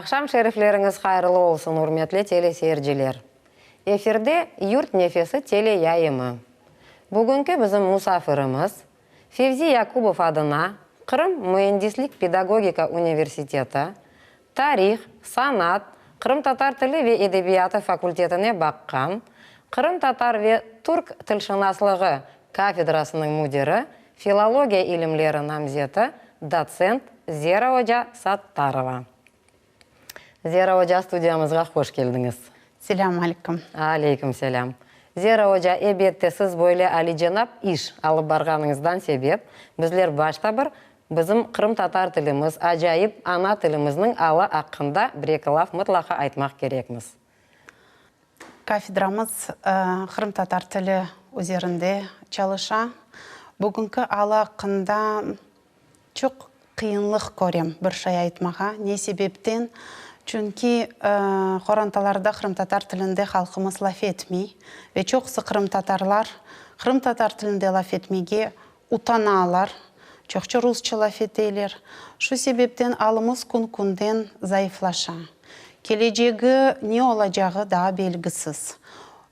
Aqşam şerifleriñiz hayırlı olsun, ürmetli teleseyirciler! Efirde Yurt nefesi teleyayımı. Bugünki bizim musafirimiz, Fevzi Yakubov adına Qırım müendislik-pedagogika universiteti tarih, sanat, qırımtatar tili ve edebiyatı fakultetine baqqan qırımtatar ve türk tilşınaslığı kafedrasınıñ müdiri, filologiya ilimleri namzeti, dotsent Zera oca Sattarova. Zera oca, studiyamızğa hoş keldiñiz. Selâm aleyküm. Aleyküm selâm. Zera oca, ebette, siz böyle alicenap iş alıp barğanıñızdan sebep, bizler başta bir bizim qırımtatar tilimiz, acayip ana tilimizniñ alı aqqında bir-eki laf mıtlaqa aytmaq kerekmiz. Kafedramız qırımtatar tili üzerinde çalışa. Bugünki alı aqqında Çoq qıyınlıq körem bir şey aytmağa. Ne sebepten? Çünki qorantalarda qırımtatar tilinde halqımız laf etmey ve çoqusı qırımtatarlar qırımtatar tilinde laf etmege utanalar, çoqça rusça laf eteler. Şu sebepten alımız kün-künden zayıflaşa. Kelecegi ne olacağı daa belgisiz.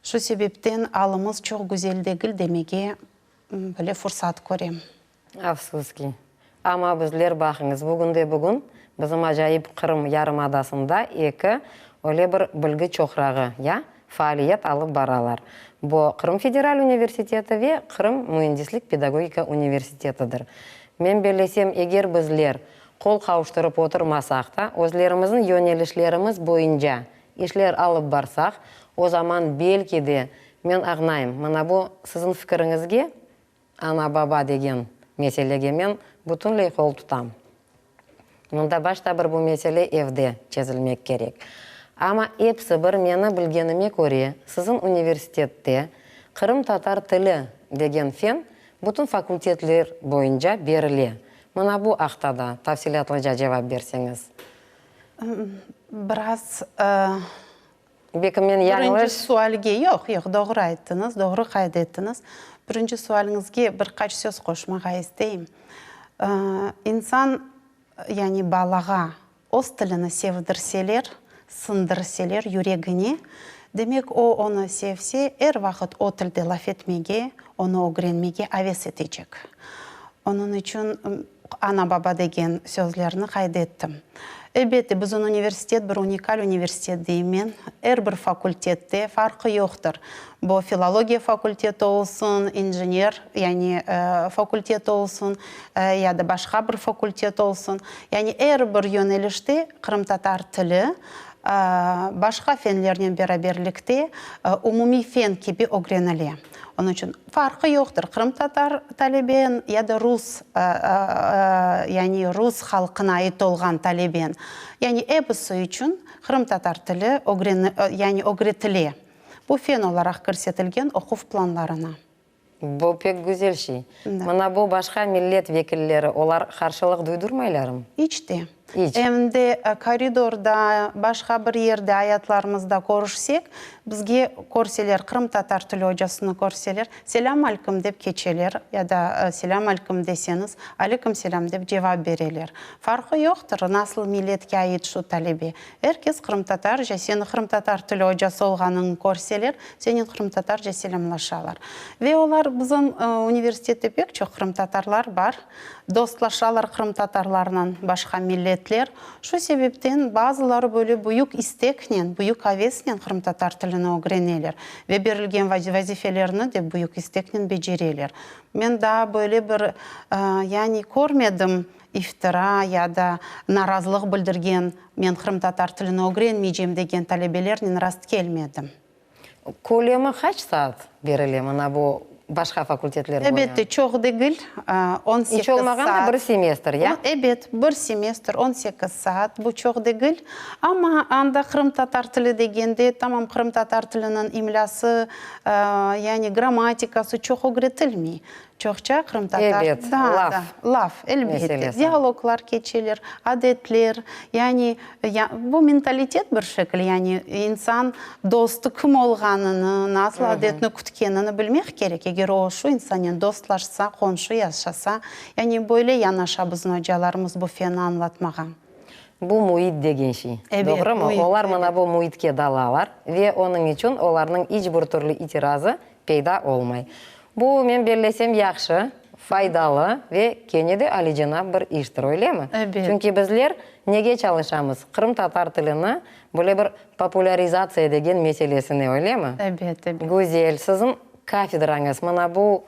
Şu sebepten alımız çoq güzel degil demege böyle fursat körem. Afsus ki. Amma bizler, baqıñız, bugünde-bugün bizim acayip Qırım yarımadasında eki öyle bir bilgi çoqrağı, ya, faaliyet alıp baralar. Bu, Qırım federal universiteti ve Qırım müendislik-pedagogika universitetidir. Men bellesem, eger bizler qol qavuştırıp oturmasaq da, özlerimizniñ yönelişlerimiz boyunca işler alıp barsaq, o zaman, belki de, men añlayım, mına bu siziñ fikiriñizge Ana-baba degen meselege men bütünley qol tutam. Mında başta bir bu mesele evde çezilmek kerek. Amma episi bir meni bilgenime köre, siziñ universitette qırımtatar tili degen fen bütün fakultetler boyunca berile. Mına bu aqta da tafsilâtlıca cevap berseñiz. Biraz Belki men yañlış. Birinci sualge, yoq, yoq, doğru ayttıñız, doğru qayd ettiñiz. Birinci sualiñizge bir qaç söz qoşmağa isteyim. İnsan, yani balağa öz tilini sevdirseler, sındırseler yüregine, demek o onı sevse, er vaqıt o tilde laf etmege, onı ögrenmege aves etecek. Onıñ içün Ana-baba degen sözlerni qayd ettim. Elbette, bizim universitet bir unikal universitet deyim men. Er bir fakultette farqı yoqtır. Bu filologiya fakulteti olsun, injener, yani fakulteti olsun, ya da başqa bir fakultet olsun. Yani er bir yönelişte qırımtatar tili başqa fenlernen beraberlikte umumiy fen kibi ögrenile. Onıñ içün farqı yoqtır, qırımtatar taleben ya da rus, yani rus halqına ait olğan taleben, yani episi içün qırımtatar tili yani ögretile. Bu fen olaraq kirsetilgen oquv planlarına. Bu pek güzel şey. Mına bu başqa millet vekilleri, olar qarşılıq duydurmaylarmı? İç de. İç. Em de koridorda, başqa bir yerde ayatlarımızda körüşsek, bizge körseler, qırımtatar tili ocasını körseler, Selâm alküm dep keçeler ya da Selâm alküm deseñiz, Aleyküm selâm dep cevap bereler. Farqı yoqtır, nasıl milletke ait şu talebe. Er kes qırımtatarca, seni qırımtatar tili ocası olğanıñı körseler, senen qırımtatarca selâmlaşalar. Ve olar, bizim universitette pek çoq qırımtatarlar bar, dostlaşalar qırımtatarlarnen başqa milletler. Şu sebepten bazıları böyle büyük isteknen, büyük avesnen qırımtatar tilini ögreneler ve berilgen vazifelerni de büyük isteknen becereler. Men daa böyle bir, yani körmedim, iftira ya da narazılıq bildirgen, men qırımtatar tilini ögrenmeycem degen talebelernen rastkelmedim. Kölemi qaç saat berile mına bu başqa fakultetler boyu? Elbette, çoq degil, 18 İç olmağanda bir semestr, ya? Ebet, bir semestr, 18 saat, bu çoq degil. Amma anda qırımtatar tili degende, tamam qırımtatar tiliniñ imlâsı, yani grammatikası çoq ögretilmey. Çoqça qırımtatar, Ebet, da, laf da, laf, elbette, meselesi. dialoglar keçeler, adetler, yani ya bu mentalitet bir şekil, yani insan dostu kim olğanını, nasıl adetni kütkenini bilmek kerek, eger o şu insannen dostlaşsa, qonşu yaşasa, yani böyle yanaşa bizim ocalarımız bu fenni añlatmağa. Bu müit degen şey. Ebet, Doğrumı? müit, Olar mına ebet. bu müitke dalalar ve onıñ içün olarnıñ iç bir türlü itirazı peyda olmay. Bu, men bellesem, yahşı, faydalı ve kene de alicenap bir iştir, öylemi? Ebet. Çünki bizler nege çalışamız? Qırımtatar tilini böyle bir populârizatsiya degen meselesine, öylemi? Ebet, ebet. Güzel. Siziñ kafedrañız mına bu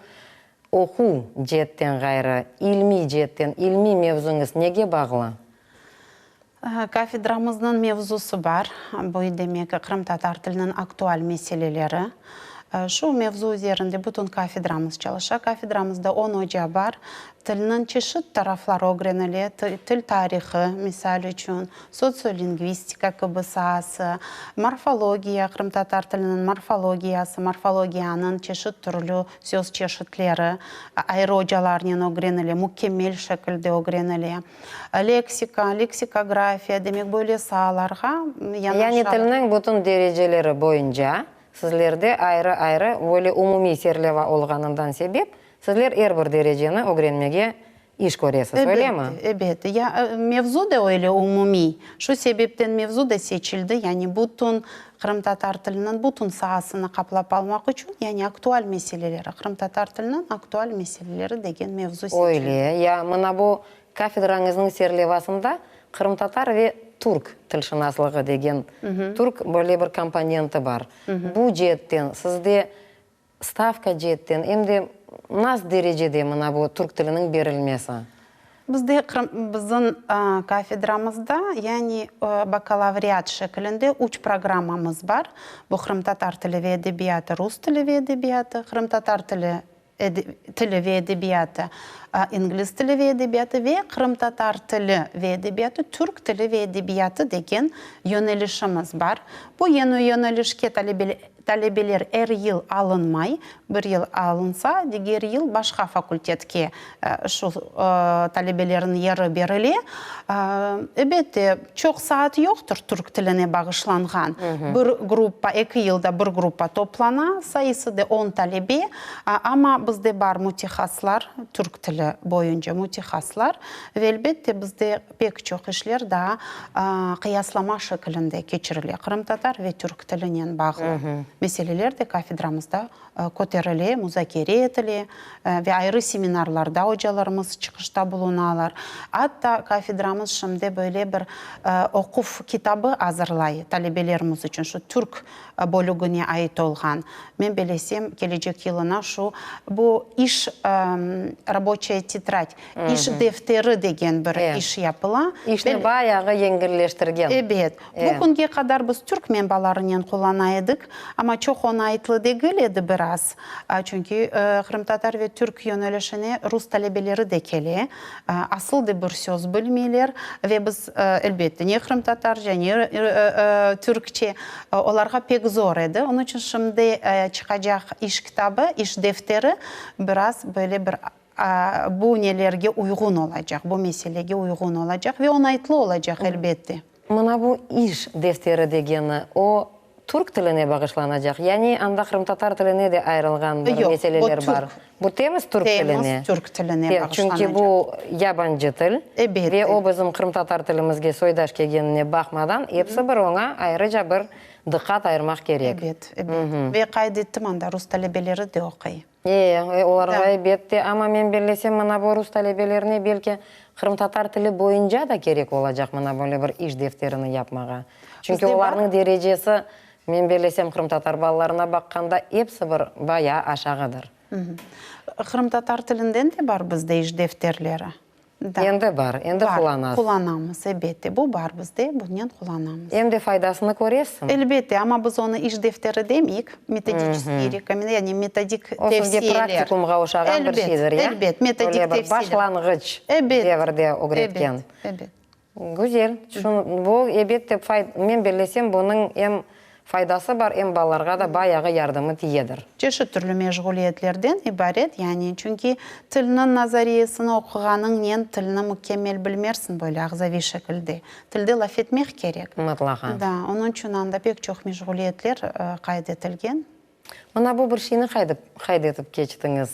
Oquv ceetten ğayrı, ilmiy ceetten, ilmiy mevzuñız nege bağlı? Kafedramıznıñ mevzusı bar, bu demek, qırımtatar tiliniñ aktual meseleleri. Şu mevzu üzerinde bütün kafedramız çalışa. Kafedramızda on oca bar. Tilniñ çeşit tarafları ögrenile, til tarihı, misal içün, sotsiolingvistika kibi saası, morfologiya, qırımtatar tiliniñ morfologiyası, morfologiyanıñ çeşit türlü Söz çeşitleri ayrı ocalarnen ögrenile, mükemmel şekilde ögrenile. Leksika, leksikografiya, demek, böyle saalarğa Yani yanaşalar. tilniñ bütün dereceleri boyunca sizlerde ayrı-ayrı böyle umumiy serleva olğanından sebep, sizler er bir dereceni ögrenmege İş köresiz, öylemi? Ebet, ebet. Ya, mevzu da öyle umumiy. Şu sebepten mevzu da seçildi, yani bütün qırımtatar tiliniñ bütün saasını qaplap almaq içün, yani aktual meseleleri, qırımtatar tiliniñ aktual meseleleri degen mevzu seçildi. Öyle. Ya, mına bu kafedrañıznıñ serlevasında qırımtatar ve türk tilşınaslığı degen, türk böyle bir komponenti bar. Bu ceetten sizde Stavka ceetten, em de nas derecede mına bu türk tiliniñ berilmesi? Bizde Qırım, bizim kafedramızda, yani bakalavriat şeklinde üç programmamız bar. Bu qırımtatar tili ve edebiyatı, rus tili ve edebiyatı, qırımtatar tili tili ve edebiyatı, ingliz tili ve edebiyatı ve qırımtatar tili ve edebiyatı, türk tili ve edebiyatı degen yönelişimiz bar. Bu yeni yönelişke talebe Talebeler er yıl alınmay, bir yıl alınsa, diger yıl başqa fakultetke şu talebelerniñ yeri berile. Elbette, çoq saat yoqtır türk tiline bağışlanğan. Bir gruppa, eki yılda bir gruppa toplana, sayısı da on talebe, amma bizde bar mütehasslar, türk tili boyunca mütehasslar ve elbette bizde Pek çoq işler daa qıyaslama şekilinde keçirile. Qırımtatar ve türk tilinen bağlı meseleler de kafedramızda köterile, muzakere etile ve ayrı seminarlarda ocalarımız çıqışta bulunalar. Atta kafedramız şimdi böyle bir oquv kitabı azırlay talebelerimiz içün, şu türk bölügine ait olğan. Men belesem, kelecek yılına şu bu iş, raboçaya tetrad, İş defteri degen bir iş yapıla. İşni bayağı yengilleştirgen. Ebet. Bu künge qadar biz türk menbalarınen qullana edik, amma çoq oñaytlı degil edi biraz, çünki qırımtatar ve türk yönelişine rus talebeleri de kele, asıl da bir söz bilmeyler ve biz, elbette, ne qırımtatarca, ne türkçe, olarğa pek zor edi. Onıñ içün şimdi çıqacaq iş kitabı, iş defteri biraz böyle bir Bu nelerge uyğun olacaq, bu meselege uyğun olacaq ve oñaytlı olacaq, elbette. Mına bu iş defteri degeni, o, türk tiline bağışlanacaq, yani anda qırımtatar tiline de ayırılğan bir meseleler bar. Bu temiz türk tiline. Temiz türk tiline bağışlanacaq. Çünki bu yabancı til. Ebet. Ve o bizim qırımtatar tilimizge soydaş kelgenine baqmadan, episi bir oña ayrıca bir diqqat ayırmaq kerek. Ebet, ebet. Ve qayd ettim, anda rus talebeleri de oquy. E, olarğa elbette, amma men bellesem, mına bu rus talebelerine belki qırımtatar tili boyunca da kerek olacaq mına böyle bir iş defterini yapmağa. Çünki olarnıñ derecesi, men bellesem, qırımtatar balalarına baqqanda episi bir bayağı aşağıdır. Qırımtatar tilinden de bar bizde iş defterleri. Endi bar, endi qullanasız. Qullanamız, elbette. Bu bar bizde, bunen qullanamız. Em de faydasını köresiñ. Elbette, amma biz onı iş defteri demeyik, metodiçeskiy rekomendatsiya, yani metodik tevsiyeler. O sizge praktikumğa oşağan bir şeydir, ya? Elbet, elbet, metodik tevsiyeler. Böyle bir başlanğıç devirde ögretken. Ebet, ebet. Güzel. Bu, elbette, men bellesem, bunıñ em faydası bar, em balalarğa da bayağı yardımı tiyedir. Çeşit türlü meşğuliyetlerden ibaret, yani, çünki tilniñ nazariyesini oquğanıñnen tilni mükemmel bilmersiñ böyle ağzaviy şekilde. Tilde laf etmek kerek. Mıtlaqa. Da, onıñ içün anda pek çoq meşğuliyetler qayd etilgen. Mına bu bir şeyni qayd etip keçtiñiz.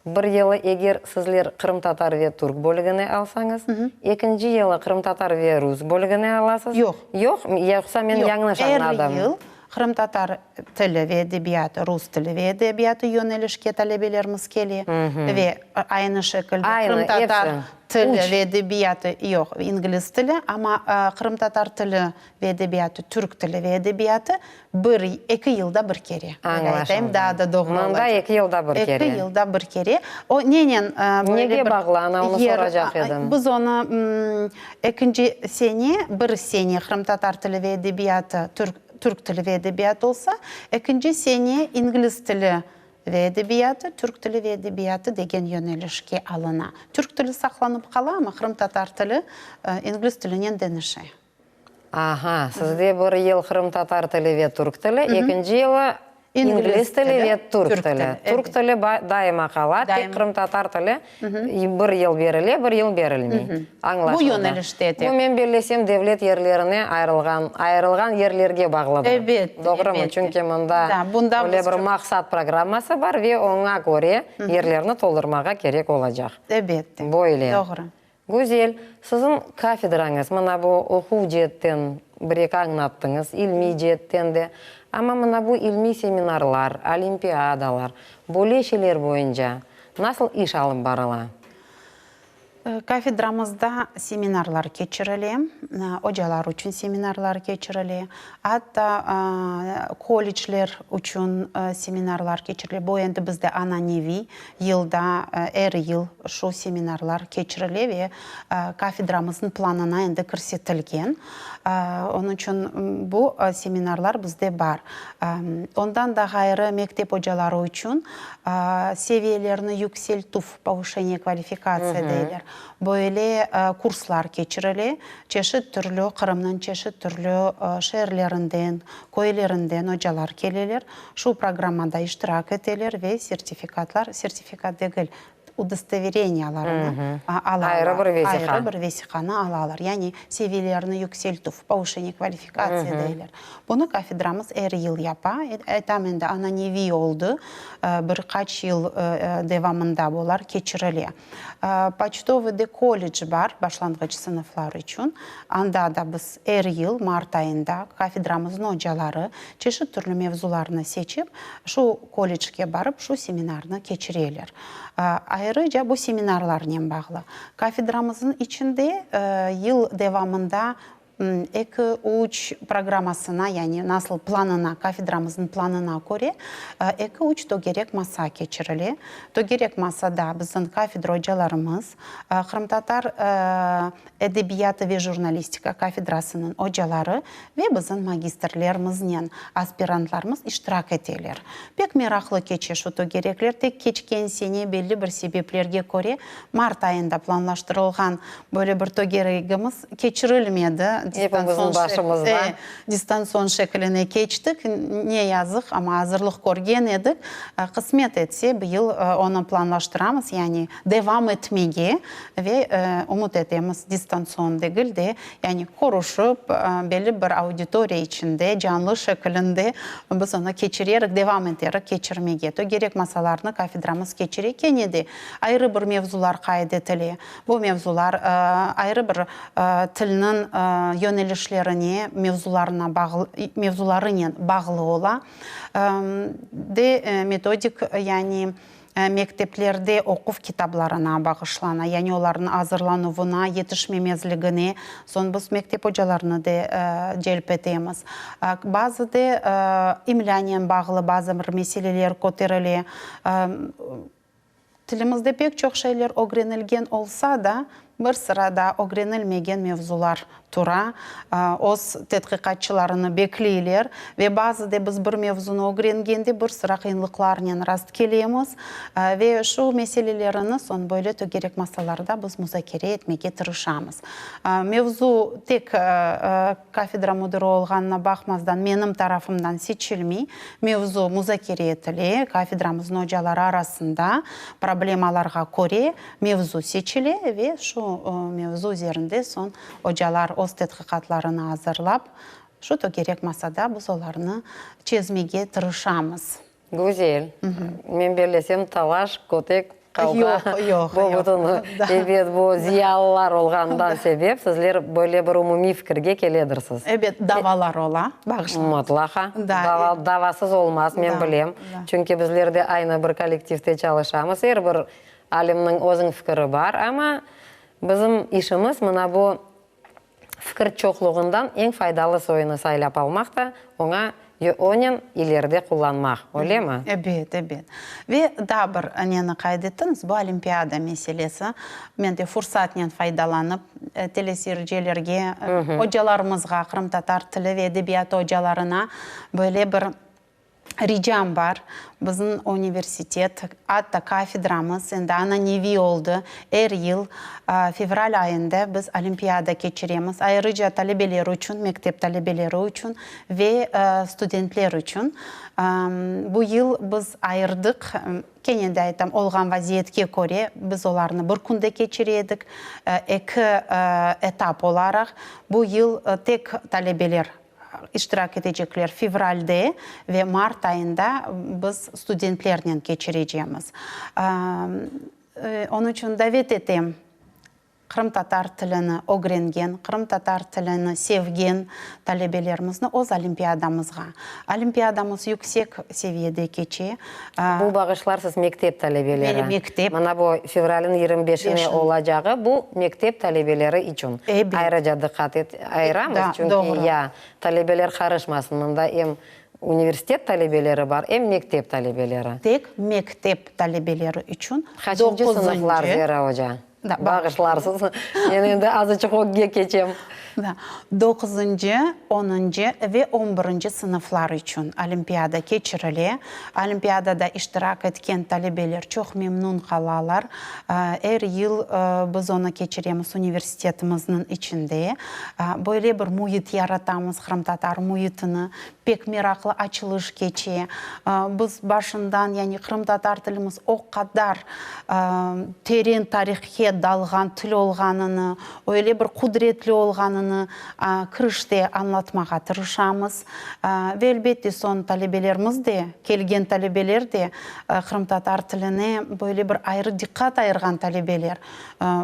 Bir yılı eger sizler qırımtatar ve türk bölügini alsañız, ekinci yılı qırımtatar ve rus bölügini alasız. Yoq. Yoq? Yoqsa men yañlış añladım? Er yıl qırımtatar tili ve edebiyatı, rus tili ve edebiyatı yönelişke talebelerimiz kele ve aynı şekilde qırımtatar tili ve edebiyatı, yoq, ingliz tili, amma qırımtatar tili ve edebiyatı, türk tili ve edebiyatı bir, eki yılda bir kere. Öyle aytayım, daa da doğru olacaq. Mında eki yılda bir kere. Eki yılda bir kere. O nenen böyle bir Nege bağlı, ana, onı soracaq edim. Biz onı ekinci sene, bir sene qırımtatar tili ve edebiyatı, türk, türk tili ve edebiyatı olsa, ekinci sene ingliz tili ve edebiyatı, türk tili ve edebiyatı degen yönelişke alına. Türk tili saqlanıp qala, amma qırımtatar tili ingliz tilinen deñişe. Aha, sizde bir yıl qırımtatar tili ve türk tili, ekinci yılı ingliz tili ve türk tili. Türk tili daima qala, tek qırımtatar tili bir yıl berile, bir yıl berilmey. Añlaşıldı. Bu yönelişte tek. Bu, men bellesem, devlet yerlerine ayırılğan, ayırılğan yerlerge bağlıdır. Ebet, Doğrumı? Çünki mında öyle bir maqsat programması bar ve oña köre yerlerni toldurmağa kerek olacaq. Ebet. Böyle. Doğru. Güzel. Siziñ kafedrañız, mına bu oquv ceetten bir-eki añlattıñız, ilmiy ceetten de. Amma mına bu ilmiy seminarlar, olimpiadalar, böyle şeyler boyunca nasıl iş alıp barıla? Kafedramızda seminarlar keçirile, ocalar içün seminarlar keçirile, atta kollecler içün seminarlar keçirile. Bu endi bizde ananeviy Yılda, er yıl şu seminarlar keçirile ve kafedramıznıñ planına endi kirsetilgen. Onıñ içün bu seminarlar bizde bar. Ondan da ğayrı, mektep ocaları içün seviyelerini yükseltüv, povışeniye kvalifikatsiya deyler, böyle kurslar keçirile. Çeşit türlü Qırımnıñ çeşit türlü şeerlerinden, köylerinden ocalar keleler. Şu programmada iştirak eteler ve sertifikatlar, sertifikat degil, udostovereniyalarını alalar. Ayrı bir vesiqa. Ayrı bir vesiqanı alalar. Yani seviyelerini yükseltüv, povışeniye kvalifikatsiya deyler. Bunı kafedramız er yıl yapa. Aytam endi, ananeviy oldı, bir qaç yıl devamında bular keçirile. Poçtovıde kollec bar başlanğıç sınıflar içün. Anda da biz er yıl mart ayında kafedramıznıñ ocaları çeşit türlü mevzularnı seçip, şu kollecge barıp, şu seminarnı keçireler. Ayrıca bu seminarlarnen bağlı kafedramıznıñ içinde yıl devamında Eki, üç programmasına, yani nasıl planına, kafedramıznıñ planına köre, eki, üç tögerek masa keçirile. Tögerek masada bizim kafedra ocalarımız, qırımtatar edebiyatı ve jurnalistika kafedrasınıñ ocaları ve bizim magistrlerimiznen aspirantlarımız iştirak eteler. Pek meraqlı keçe şu tögerekler. Tek keçken sene belli bir sebeplerge köre mart ayında planlaştırılğan böyle bir tögeregimiz keçirilmedi. Epimizniñ başımızda. Distantsion şekline keçtik. Ne yazıq, amma azırlıq körgen edik. Qısmet etse, bıyıl onı planlaştıramız, yani devam etmege ve ümüt etemiz, distantsion degil de, yani körüşip, belli bir auditoriya içinde, canlı şekilinde biz onı keçirerik, devam eterik keçirmege. Tögerek masalarnı kafedramız keçire, kene de ayrı bir mevzular qayd etile. Bu mevzular ayrı bir tilniñ yönelişlerine, mevzularına bağlı, mevzularınen bağlı ola. De metodik, yani mekteplerde oquv kitaplarına bağışlana, yani olarnıñ azırlanuvına, yetişmemezligine, soñ biz mektep ocalarını de celp etemiz. Bazı de imlânen bağlı bazı bir meseleler köterile. Tilimizde pek çoq şeyler ögrenilgen olsa da, bir sıra da ögrenilmegen mevzular tura, öz tedqiqatçılarını bekleyler ve bazıda biz bir mevzunı ögrengende bir sıra qıyınlıqlarnen rastkelemiz ve şu meselelerini soñ böyle tögerek masalarda biz muzakere etmege tırışamız. Mevzu tek kafedra müdiri olğanına baqmazdan menim tarafımdan seçilmey, Mevzu muzakere etile, kafedramıznıñ ocaları arasında problemalarğa köre mevzu seçile ve şu mevzu üzerinde soñ ocalar öz tedqiqatlarını azırlap, şu tögerek masada biz olarnı çezmege tırışamız. Güzel. Men bellesem, talaş, kötek. Qavğa. Yoq, yoq, Bu bütün, ebet, bu ziyalılar olğanından sebep sizler böyle bir umumiy fikirge keledirsiz. Ebet, davalar ola, bağışlañız. Mıtlaqa. Dava, davasız olmaz, men bilem. Çünki bizler de aynı bir kollektivte çalışamız. Er bir alimniñ özüñ fikiri bar, amma bizim işimiz mına bu Fikir çoqluğından eñ faydalı soyunı saylap almaq da, oña onen ileride qullanmaq, öylemi? Ebet, ebet. Ve daa bir neni qayd ettiñiz, bu olimpiada meselesi. Men de fursatnen faydalanıp, teleseyircilerge, ocalarımızğa, qırımtatar tili ve edebiyatı ocalarına böyle bir Ricam bar, bizim universitet, atta kafedramız endi ananeviy oldı, er yıl fevral ayında biz olimpiada keçiremiz, ayrıca talebeler içün, mektep talebeleri içün ve studentler içün. Bu yıl biz ayırdıq, kene de aytam, olğan vaziyetke köre biz olarnı bir künde keçire edik, eki etap olaraq. Bu yıl tek talebeler iştirak etecekler fevralde ve mart ayında biz studentlernen keçirecemiz. Onıñ içün davet etem qırımtatar tilini ögrengen, qırımtatar tilini sevgen talebelerimizni öz olimpiadamızğa. Olimpiadamız yüksek seviyede keçe. Bu bağışlarsız mektep talebeleri. Mektep. Mına bu fevralniñ 25-ine olacağı, bu mektep talebeleri içün. Ebet. Ayrıca diqqat ayıramız, çünki ya talebeler qarışmasın, mında em universitet talebeleri bar, em mektep talebeleri. Tek mektep talebeleri içün. Qaçıncı sınıflar, Zera oca? Bağışlarsız, men endi azıcıq ögge keçem. Doquzıncı, onuncı ve on birinci sınıflar içün olimpiada keçirile. Olimpiadada iştirak etken talebeler çoq memnun qalalar. Er yıl biz onı keçiremiz universitetimizniñ içinde. Böyle bir müit yaratamız, qırımtatar müitini. Pek meraqlı açılış keçe. Biz başından, yani qırımtatar tilimiz o qadar teren tarihke dalğan til olğanını, öyle bir qudretli olğanını kirişte añlatmağa tırışamız. Ve elbette soñ talebelerimiz de, kelgen talebeler de qırımtatar tiline böyle bir ayrı diqqat ayırğan talebeler.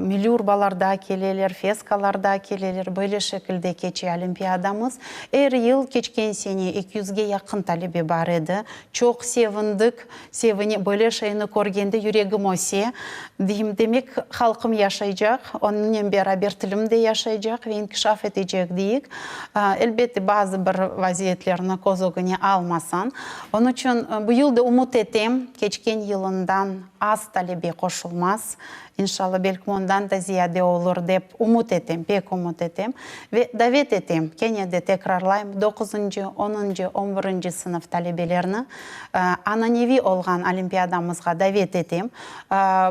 Milliy urbalarda keleler, feskalarda keleler, böyle şekilde keçe olimpiadamız. Er yıl, keçken sene eki yüzge yaqın talebe bar edi. Çoq sevindik, sevine, böyle şeyni körgende yüregim öse. Deyim, demek, halqım yaşaycaq, onıñnen beraber tilim de yaşaycaq ve inkişaf etecek, deyik. Elbette, bazı bir vaziyetlerni köz ögüne almasañ. Onıñ içün bu yıl da ümüt etem, keçken yılından az talebe qoşulmaz. İnşalla, belki ondan da ziyade olur, dep ümüt etem, pek ümüt etem. Ve davet etem, kene de tekrarlayım, doquzıncı, onuncı, on birinci sınıf talebelerini ananeviy olğan olimpiadamızğa davet etem.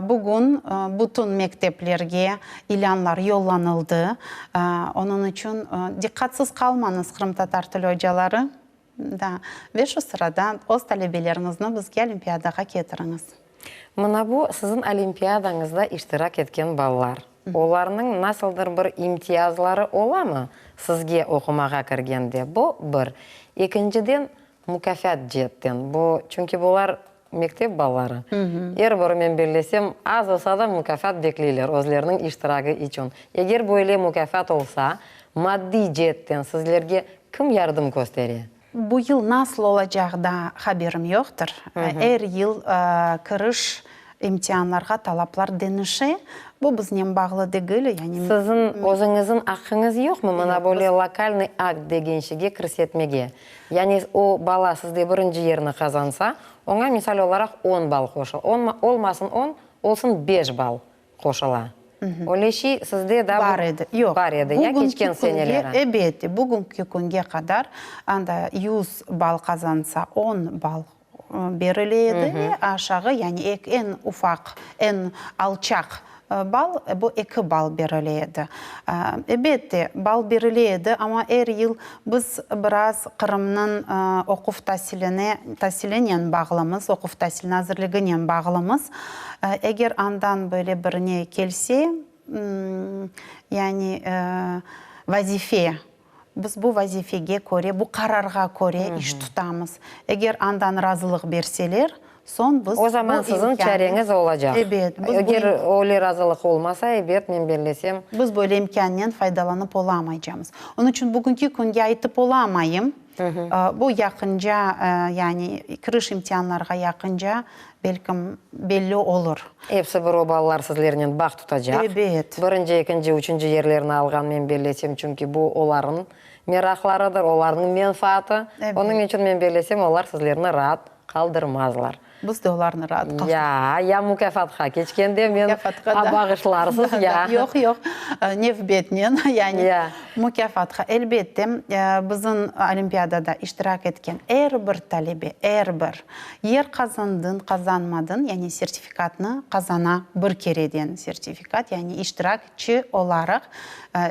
Bugün bütün mekteplerge ilânlar yollanıldı. Onıñ içün diqqatsız qalmañız, qırımtatar tili ocaları. Da, ve şu sırada öz talebeleriñizni bizge olimpiadağa ketiriñiz. Mına bu siziñ olimpiadañızda iştirak etken balalar, olarnıñ nasıldır bir imtiyazları olamı sizge oqumağa kirgende? Bu, bir. Ekinciden, mukâfat ceetten, bu, çünki bular mektep balaları, er biri, men bellesem, az olsa da mukâfat bekleyler özleriniñ iştiragi içün. Eger böyle mukâfat olsa, maddiy ceetten sizlerge Kim yardım köstere? Bu yıl nasıl olacağı daa haberim yoqtır. Er yıl kiriş imtianlarğa talaplar deñişe. Bu biznen bağlı degil, yani. Siziñ özüñizniñ aqqıñız yoqmı mına böyle lokalnıy akt degen şeyge kirsetmege? Yani o bala sizde birinci yerni qazansa, oña misal olaraq on ball qoşa, olmasın on, olsun beş ball. Qoşula. Öyle şey sizde da Bar edi. Yoq. Bar edi, ya keçken seneleri? Ebet, bugünki künge qadar anda 100 ball qazansa, on ball berile edi ve aşağı, yani eñ ufaq, eñ alçaq ball, bu eki ball berile edi. Ebette, ball berile edi, amma er yıl biz biraz Qırımnıñ oquv tasiline, tasilinen bağlımız, Oquv tasil nazirliginen bağlımız. Eger andan böyle bir ne kelse, yani vazife, biz bu vazifege köre, bu qararğa köre iş tutamız. Eger andan razılıq berseler, Soñ biz O zaman bu siziñ imkânnen, çareñiz olacaq. ebet, biz bu Eger öyle razılıq olmasa, ebet, men bellesem. Biz böyle imkânnen faydalanıp olamaycamız. Onıñ içün bugünki künge aytıp olamayım. Bu yaqınca, yani kiriş imtianlarğa yaqınca, belkim, belli olur. Episi bir o balalar sizlernen bağ tutacaq. Ebet. Birinci, ekinci, üçünci yerlerni alğan, men bellesem, çünki bu olarnıñ meraqlarıdır, olarnıñ menfaatı. Ebet. Onıñ içün, men bellesem, olar sizlerni raat qaldırmazlar. Biz de olarnı raat qaldırmamız. Ya, ya mukâfatqa keçkende men Mukâfatqa da. bağışlarsız, ya. Yoq, yoq, nevbetnen, yani Ya. mukâfatqa. Elbette, bizim olimpiadada iştirak etken er bir talebe, er bir, yer qazandıñ, qazanmadıñ, yani sertifikatnı qazana bir kereden sertifikat, yani iştirakçi olaraq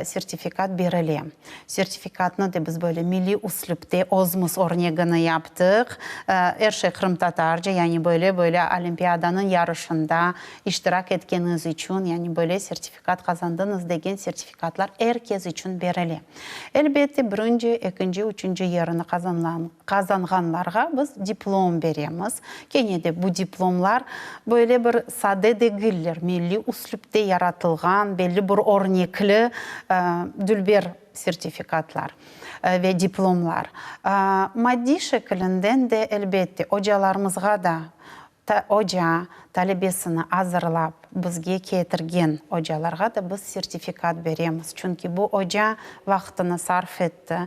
sertifikat berile. Sertifikatnı da biz böyle milliy üslüpte özümiz örnegini yaptıq. Er şey qırımtatarca, yani böyle-böyle olimpiadanıñ yarışında iştirak etkeniñiz içün, yani böyle sertifikat qazandıñız degen sertifikatlar er kes içün berile. Elbette, birinci, ekinci, üçünci yerini qazanğanlarğa biz diplom beremiz. Kene de bu diplomlar böyle bir sade degiller, milliy üslüpte yaratılğan, belli bir örnekli dülber sertifikatlar ve diplomlar. Maddiy şekilinden de, elbette, ocalarımızğa da Oca, talebesini azırlap bizge ketirgen ocalarğa da biz sertifikat beremiz. Çünki bu oca vaqtını sarf etti,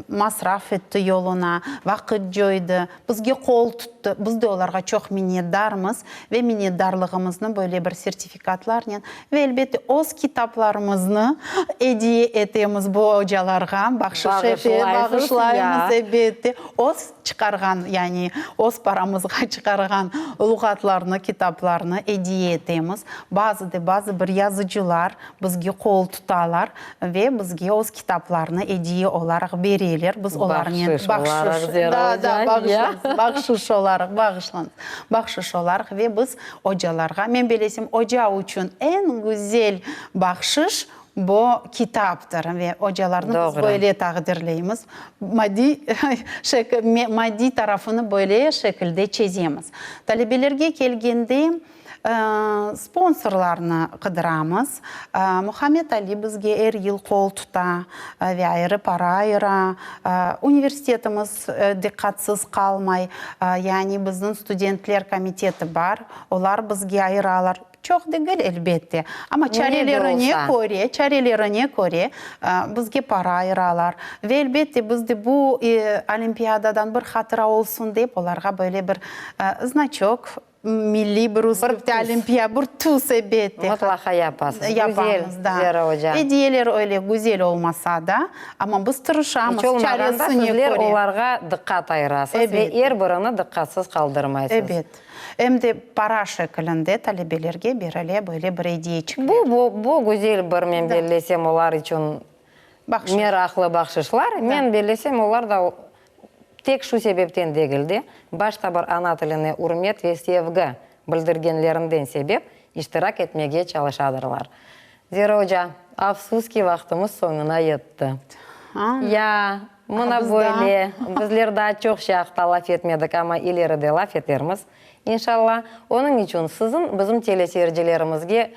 masraf etti yoluna, vaqıt coydı, bizge qol tuttı. Biz de olarğa çoq minnetdarmız ve minnetdarlığımıznı böyle bir sertifikatlarnen ve, elbette, öz kitaplarımıznı ediye etemiz bu ocalarğa, bahşış bağışlaymız, elbette, öz Çıqarğan, yani öz paramızğa çıqarğan luğatlarnı, kitaplarnı ediye etemiz. Bazı de bazı bir yazıcılar bizge qol tutalar ve bizge öz kitaplarını ediye olaraq bereler. Biz olarnen Bahşış olaraq, Zera Da, da, oca, bağışlañız, bahşış olaraq, bağışlañız, bahşış olaraq ve biz ocalarğa, men bilesem, oca içün eñ güzel bahşış, Bu kitaptır ve ocalarnı biz Doğru. böyle taqdirleymiz. Maddiy şekil, maddiy tarafını böyle şekilde çezemiz. Talebelerge kelgende, sponsorlarnı qıdıramız. Muhammed Ali bizge er yıl qol tuta ve ayrı para ayıra. Universitetimiz diqqatsız qalmay. Yani bizniñ studentler komiteti bar, olar bizge ayıralar. Çoq degil, elbette, amma çarelerine köre, çarelerine köre bizge para ayıralar. Ve, elbette, biz de bu olimpiadadan bir hatıra olsun dep, olarğa böyle bir znaçok, milliy bir üslüpte olimpiya, bir tüs, elbette. Mıtlaqa yapasız. Yapamız, Güzel, da. Zera oca. Ediyeler öyle güzel olmasa da, amma biz tırışamız, İç olmağanda çaresine sizler köre. olarğa diqqat ayırasız ve er birini diqqatsız qaldırmaysız. Ebet. Em de para şekilinde talebelerge berile böyle bir ediyeçikler. Bu, bu, bu güzel bir, men bellesem, olar içün Bahşış. meraqlı bahşışlar. Men bellesem, olar da tek şu sebepten degil de, başta bir ana tiline ürmet ve sevgi bildirgenlerinden sebep iştirak etmege çalışadırlar. Zera oca, afsus ki, vaqtımız soñuna yetti. Ya, mına böyle, bizler daa çoq şey aqta laf etmedik, amma ileride laf etermiz, inşalla. Onıñ içün siziñ bizim teleseyircilerimizge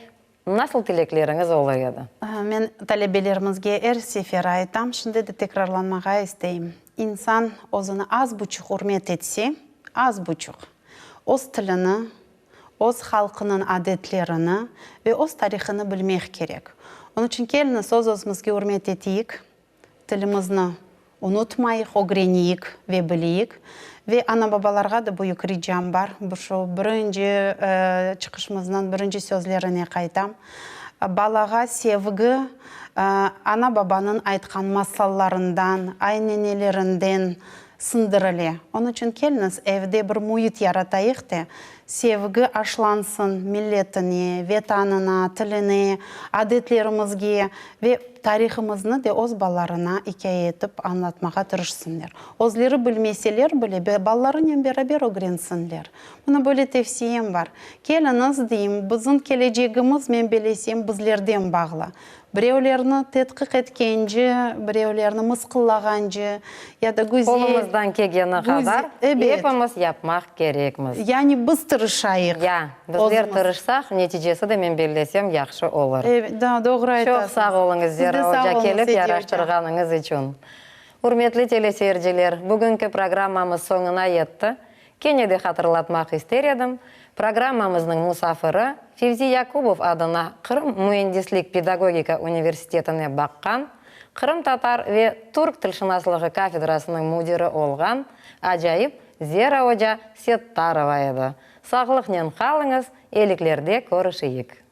nasıl tilekleriñiz olur edi? Men talebelerimizge er sefer aytam, şimdi de tekrarlanmağa isteyim, insan özüni az buçuq ürmet etse, az buçuq, öz tilini, Öz halqınıñ adetlerini ve öz tarihını bilmek kerek. Onıñ içün keliñiz, öz-özümizge ürmet eteyik, tilimizni unutmayıq, ögreneyik ve bileyik. Ve ana-babalarğa da büyük ricam bar, bu şu birinci çıqışımıznıñ birinci sözlerine qaytam, balağa sevgi ana-babanıñ aytqan masallarından, aynenelerinden, Sındırile. Onıñ içün keliñiz, evde bir müit yaratayıq de, sevgi aşlansın milletine, Vetanına, tiline, adetlerimizge ve. tarihımıznı de öz balalarına ikâye etip añlatmağa tırışsınlar. Özleri bilmeseler bile, balalarınen beraber ögrensinler. Mına böyle tevsiyem bar. Keliñiz, deyim, bizim kelecegimiz, men belesem, bizlerden bağlı. Birevlerni tedqiq etkence, birevlerni mısqıllağance ya da güzel. Qolumızdan kelgeni qadar epimiz yapmaq kerekmiz. Yani biz tırışayıq. Ya, bizler tırışsaq, neticesi de, men bellesem, yahşı olur. Evet, da, doğru aytasıñız. Çoq sağ oluñız, Zera oca, kelip yaraştırğanıñız içün. Ürmetli teleseyirciler, bugünki programmamız soñuna yetti. Kene de hatırlatmaq ister edim, programmamıznıñ musafiri, Fevzi Yakubov adına Qırım müendislik-pedagogika universitetine baqqan qırımtatar ve türk tilşınaslığı kafedrasınıñ müdiri olğan acayip Zera oca Settarova edi. Sağlıqnen qalıñız, eliklerde körüşeyik.